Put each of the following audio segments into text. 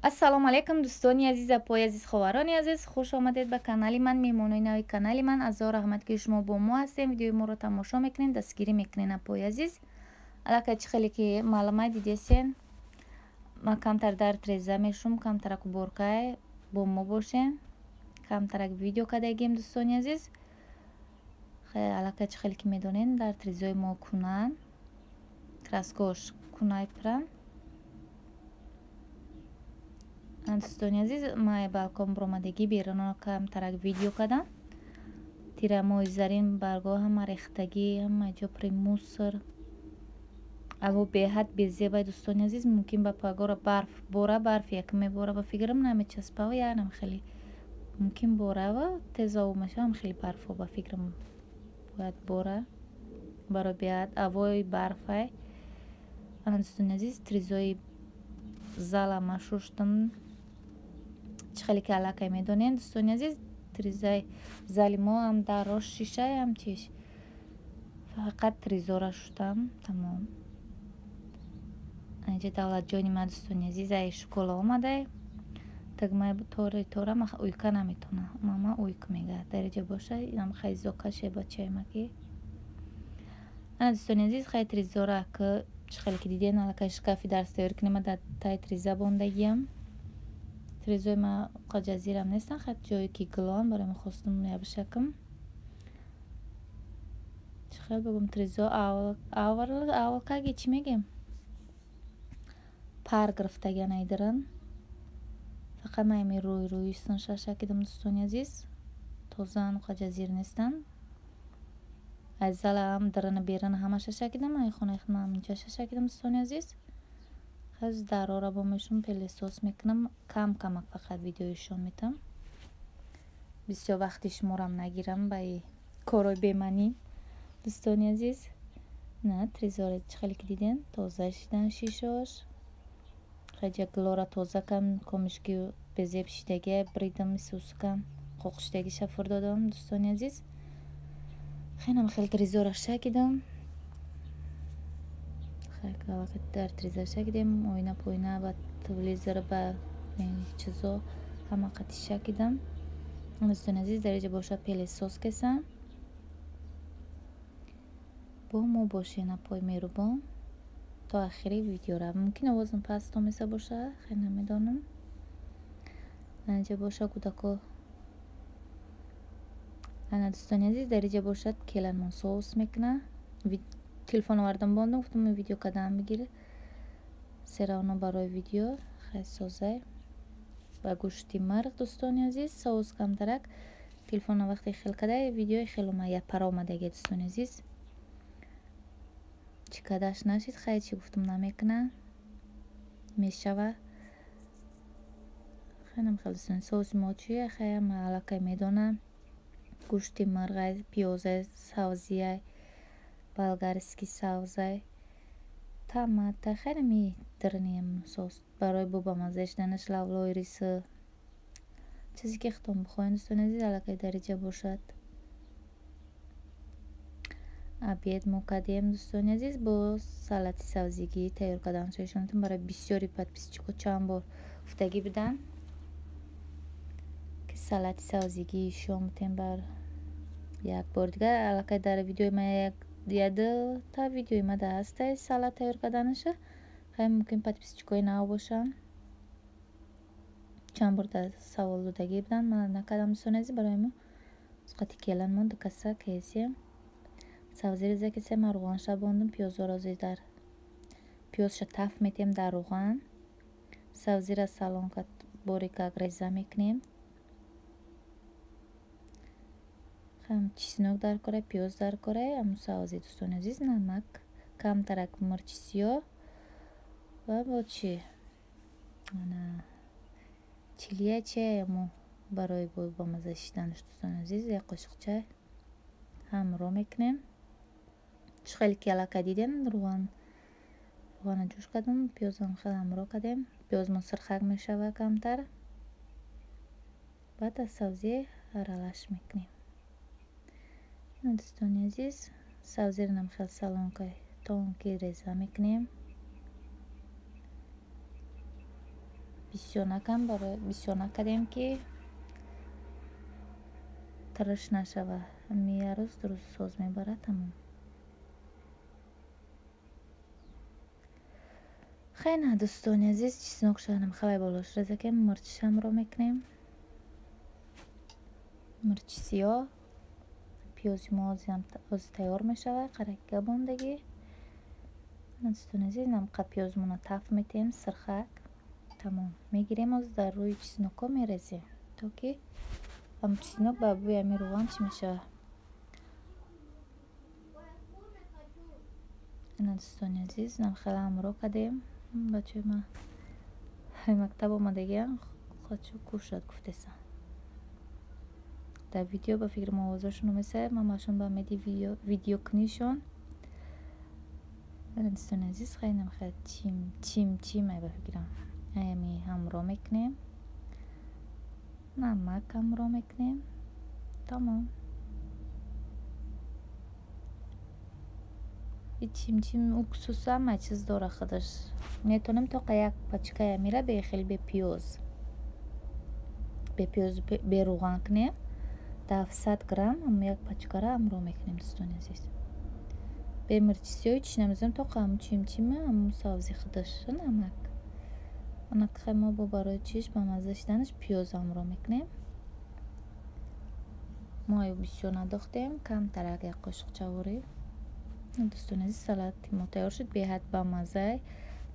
Ассалому алайкум дӯстони азиз, апои азиз, ховарони азиз, хуш омадед ба канали ман, меҳмонои нави канали ман. Азор раҳмат, ки шумо бо мо ҳастем, видеои моро тамошо мекунед, дастгирӣ мекунед, апои азиз. Аллакай чӣ хеле ки маълумай дидесен, ман камтар дар треза мешум, камтарак уборкай, бо мо бошен, камтарак видео кардагим, дӯстони азиз. Аллакай чӣ хеле ки медонен, дар трезои мо кунан, краскош кунай пуран. Дӯстони азиз, ман балкон биромадагӣ беруно камтарак видео кардам. Тирамои зарин баргоҳ ҳама рехтагӣ, ҳама ҷо пури мусор. Аво беҳад безебай, дӯстони азиз. Мумкин ба пагора барф бора, барф як мебора, ба фикрам намечаспава, янам хеле мумкин борава, тез об мешавам, хеле барфо ба фикрам бояд бора. Барои беҳад авои барфай. Ана, дӯстони азиз, тризои зала ма шуштам. Чӣ хеле ки аллакай медонед, дӯстони азиз, тризаи зали мо ҳам даррош шишай, ҳам чиш. Фақат тризора шуштам, тамом. Инҷа Давлатҷони ман, дӯстони азиз, ай школа омадай. Тагмай тори тора ма уйка наметона. Мама уйк мега. Дар инҷа боша, инам хайзокаше бачаи ма ки. Ана, дӯстони азиз, хай тризора ки чӣ хеле ки диден, аллакай шкафи дарс тайёр кунем, дар таи триза бондагиям. Тризои ма ҷазирам нестан, хат ҷое ки гулон барои мехостум ябишакам. Чӣ хел бигум, тризо аввалкаги чӣ мегем? Пар гирифтагиан айдиран. Фақат ман ами рӯй рӯйистон шашакидам, дӯстони азиз. Тозаан, ҷазир нестан. Аз залаам дарана берана ҳама шашакидам, ай хонаи худам инҷа шашакидам, дӯстони азиз. Хаз дарора бо мешум пелесос мекунам, кам камак фақат видеоишон метам. Бисёр вақти шуморам нагирам ба корҳои беманӣ, дӯстони азиз. На, тризора чӣ хеле ки диден, тоза шидан шишош. Хаҷа гулора тоза кам, комишки безеб шидагия бридам, сусукам, қоқиштагиша фур додам, дӯстони азиз. Хелам хеле тризора шакидам. Дар триза шакидем, оина пойна ба телевизор ба чизо ҳама қати шакидам. Дӯстони азиз, дар инҷа боша пелесос кесам. Бо мо бошен, апои меҳрубон, то ахири видеора. Мумкин овозам паст томеса боша, хеле намедонам. Инҷа боша кӯдако. Ана, дӯстони азиз, дар инҷа бошад келанмон соус мекуна. Телефон овардам, бондам, гуфтам видео кардам бигир. Серавно барои видео хай созай. Ба гӯшти марғ, дӯстони азиз, соус камтарак. Телефона вақте хел кадай, видеои хел омад, як пара омадаги, дӯстони азиз. Чӣ кадаш нашид, хай чӣ гуфтам намекуна. Мешава. Хелам хел, дӯстони, соуси мо чия, хай ама аллакай медонам. Гӯшти марғай, пиёзай, савзияй, болгарский савзай, томата, хеле ми соус барои бо бамазза шуданаш лавлои риси. Чизе ки худтон бихоҳед, дӯстони азиз, аллакай дар инҷа бошад. Обед мо кардем, дӯстони азиз, бо салати савзигӣ тайёр кардан шоишонатон. Барои бисёри подписчико чанд бор гуфтагӣ буданд, ки салати савзигӣ ишон бутем бар як бор дигар. Аллакай дар видеои ма як та видеои ма дар ҳастай салат тайёр карданаша. Хай мумкин подписчикои нав бошанд. Чанд бор дар савол додагӣ буданд, ман накардам, дӯстони азиз, барои мо қати келанмон ду каса кесем. Савзӣ реза кесем, ман рӯғанша бондум, пиёзоро дар пиёзша таф метем дар рӯған. Савзира салонка борикак реза мекунем. Чеснок дар кора, пиёз дар кора, ҳамун савзи, дӯстони азиз, намак, камтарак мирчи сиёҳ ва бо чӣ? Ана чилия чай мо барои бомазза шиданаш, дӯстони азиз, як қошиқ чай ҳамро мекунем. Чӣ хеле ки аллакай дидем, рӯғана ҷӯш кардам, пиёзам хеле ҳамро кардем. Пиёзмон сирхак мешава камтар. Баъд аз савзӣ аралаш мекунем. Дӯстони азиз, савзиро нам хел салонкай тонки реза мекунем. Бисёр накам, барои бисёр накардем ки тирш нашава. Ҳами як рӯз ду рӯз соз мебарад, тамом. Хеле дӯстони азиз, чеснок шаҳрам хеле болош резакем, мирчишамро мекунем. Мирчи сиёҳ, пиёзи мо ози тайёр мешавад, қаракига мондагӣ. Дӯстони азиз, намқа пиёзмона таф метиҳем, сирхак. Тамом. Мегирем оз дар рӯи чеснокҳо мерезем, то ки ҳам чеснок ба бӯи ҳами рӯған чӣ мешавад. Ина дӯстони азиз, нам хеле ҳамроҳ кардем. Бачаҳои ман мактаб омадагиам, хочу кушать гуфтесам. Дар видео ба фикри овозашон омеса, мамашон ба меди видеокунишон. Дӯстони азиз, хеле хеле чим чим чим ай ба фикрам. Аями ҳамроҳ мекунем. Намак ҳамроҳ мекунем. Тамом. И чим-чим уксус ҳама чиз дора худаш. Метавонем тоқа як пачкая мира бехел бе пиёз. Бе пиёз бе рӯған кунем. 700 грамм ҳам як пачкара ҳамроҳ мекунем дӯстони азиз. Бе мирчи сиёҳ чӣ намезанем, тоқа ҳам чим-чима ҳам сабзи худаш намак. Анак мо бо барои чиш ба мазза шиданаш пиёз ҳамроҳ мекунем. Мо аю бисёр надохтем, камтарак як қошиқчаворӣ. Дӯстони азиз, салати мо тайёр шуд, беҳад бамазза.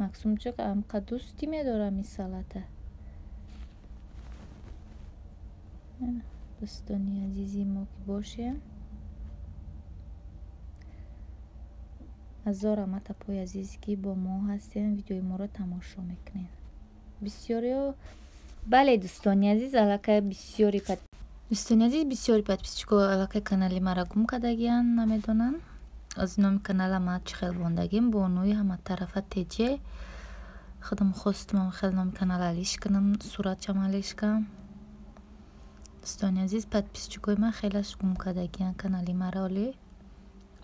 Максумчик амқа дӯстӣ медорам ин салата. Дӯстони азизи мо ки бошем. Ҳазор раҳмат апои азиз ки бо мо ҳастем, видеои моро тамошо мекунед. Бисёриё бале дӯстони азиз, аллакай бисёри дӯстони азиз, бисёри подписчико аллакай канали маро гум кардагиянд, намедонанд. Аз номи канала ма чӣ хел мондагим, бонуи ҳаматарафа теҷе. Худам хостам хел номи канала алиш кунам, суратчам алиш кунам. Дӯстони азиз, подписчикои ман хелаш гум кардагиянд канали маро, олӣ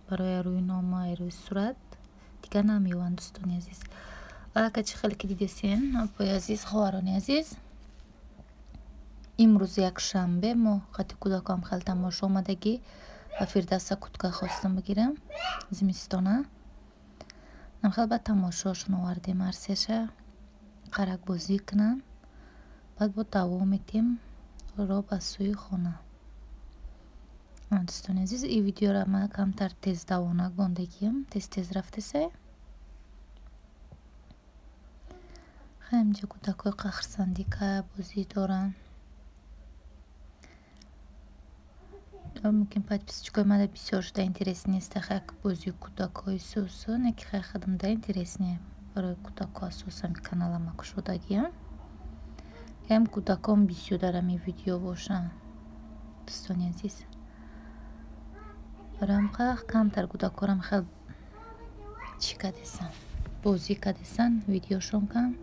барои рӯи нома, рӯи сурат дигар намеёванд дӯстони азиз. Аллакай чӣ хеле ки дидесен, апои азиз, хоҳарони азиз, имрӯз якшанбе мо қати кӯдакам хел тамошо омадагӣ ва Фирдавса кутка хостам бигирам зимистона. Намхел ба тамошошон овардем ҳарсеша қаракбозӣ кунанд. Баъд бо давом метиҳем ро ба сӯи хона. Дӯстони азиз, ин видеоро ман камтар тездавонак мондагиам, тез-тез рафтесе. Хеле инҷа кӯдакҳои қахрсандӣ бозӣ доранд. Мумкин подписчикои мада бисёр шуда интерес нест, як бозии кӯдакҳои сусу, не ки хай худамда интерес не. Барои кӯдакҳо асосан каналама кушодагиам. Ҳам кӯдакон бисёр дар ҳамин видео бошанд. Дӯстони азиз, барои камтар кӯдакҳорам хел чӣ кардесан, бозӣ кардесан, видеошон кам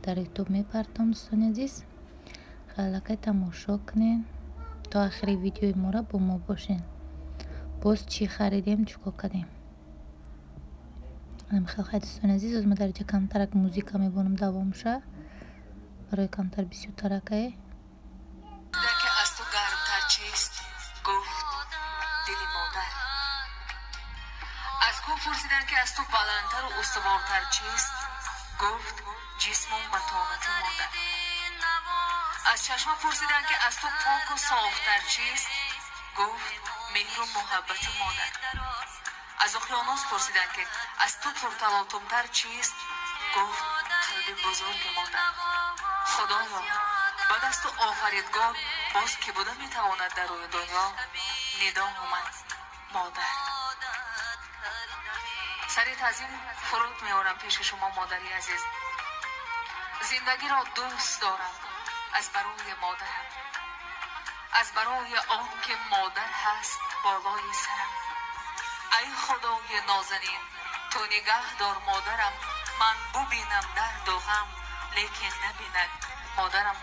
дар ютуб мепартом. Дӯстони азиз, аллакай тамошо кунед то охири видеои моро бо мо бошед. Боз чӣ харидем, чӣ кор кардем. Хел хай дӯстони азиз, оз ма дар инҷа камтарак музика мебонам давомша барои камтар бисёртаракае. Аз ту гармтар чист? Гуфт дили модар. Аз кӯ пурсиданд ки аз ту баландтару устувортар чист? Гуфт ҷисму матонати модар. Аз чашма пурсиданд ки аз ту поку софтар чист? Гуфт меҳру муҳаббати модар. Аз уқёнус пурсиданд ки аз ту пурталотумтар чист? Гуфт қалби бузурги модар. Худоё, ба дасту офаридгор боз ки буда метавонад дар рӯи дунё? Нидо омад модар. Сари таъзим фуруд меорам пеши шумо, модари азиз. Зиндагиро дӯст дорам аз барои модарам, аз барои он ки модар ҳаст болои сарам. Ай худои нозанин, ту нигаҳ дор модарам, ман бубинам дарду ғам, лекин набинад модарам.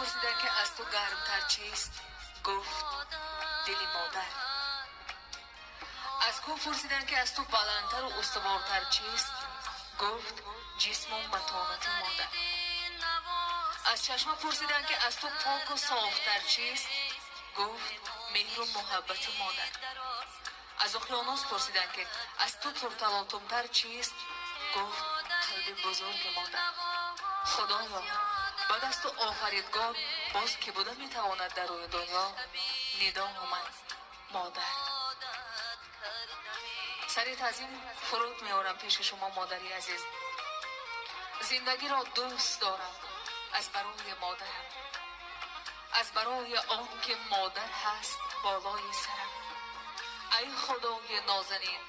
Пурсиданд, ки аз ту гармтар чист? Гуфт: дили модар. Аз кӯҳ пурсиданд, ки аз ту баландтару устувортар чист? Гуфт: ҷисму матонати модар. Аз чашма пурсиданд, ки аз ту поку софтар чист? Гуфт: меҳру муҳаббати модар. Аз уқёнус пурсиданд, ки аз ту пурталотумтар чист? Гуфт: қалби бузурги модар. Худоё, ба дасту офаридгор боз кӣ буда метавонад дар рӯи дунё? Нидо омад: модар. Сари таъзим фуруд меорам пеши шумо, модари азиз. Зиндагиро дӯст дорам аз барои модарам, аз барои он ки модар ҳаст болои сарам. Ай худои нозанин.